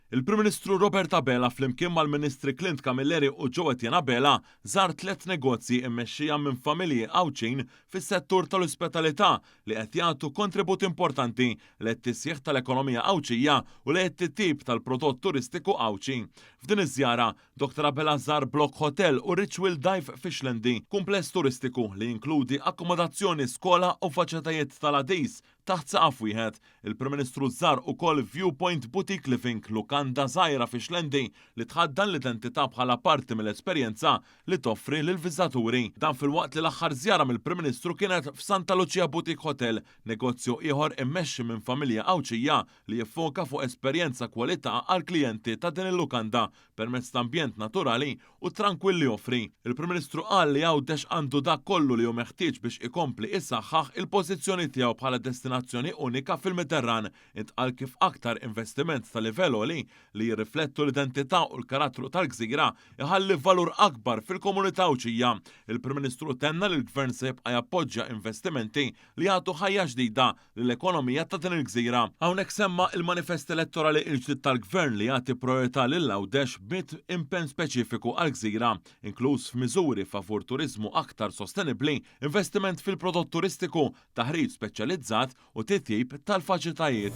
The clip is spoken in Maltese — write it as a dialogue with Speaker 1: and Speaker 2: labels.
Speaker 1: Il-Prim Ministru Robert Abela flimkien mal-Ministri Clint Camilleri u Joe Etienne Abela żar tlett negozji mmexxija minn familji Għawdxin fis-settur tal-ospitalità li qed jagħtu kontribut importanti lejn it-tisħiħ tal-ekonomija Għawdxija u lejn it-titjib tal-prodott turistiku Għawdxi. F'din iż-żjara, Dottor Abela żar Block Hotel u Ritual Dive fix-Xlendi, kumpless turistiku li jinkludi akkomodazzjoni, skola u faċilitajiet tal-għadis Taħt saqaf wieħed, il-Prim Ministru żar ukoll View Point Boutique Living, lukanda żgħira fi Xlendi li tħaddan l-identità bħala parti mill-esperjenza li toffri lill-viżitaturi. Dan filwaqt li l-aħħar żjara mill-Prim Ministru kienet f'Santa Lucia Boutique Hotel, negozju ieħor immexxi minn familja Għawdxija li jiffoka fuq esperjenza kwalità għall-klijenti ta' din il-lukanda permezz ta' ambjent naturali u trankwill li joffri. Il-Prim Ministru qal li Għawdex għandu dak kollu li hu meħtieġ biex ikompli isaħħaħ il-pożizzjoni tiegħu bħala destinazzjoni unika fil-Mediterran. Intqal kif aktar investiment ta' livell għoli li jirriflettu l-identità u l-karattru tal-gżira iħalli valur akbar fil-komunità Għawdxija. Il-Prim Ministru tenna li l-Gvern se jibqa' jappoġġja investimenti li jagħtu ħajja ġdida lill-ekonomija ta' din il-gżira. Hawnhekk semma il-manifest elettorali il-ġdid tal-Gvern li jagħti prijorità lil Għawdex b'mitt impenn speċifiku għall-gżira, inkluż f'miżuri favur turiżmu aktar sostenibbli, investiment fil-prodott turistiku, taħriġ speċjalizzat u titjib tal-faċilitajiet.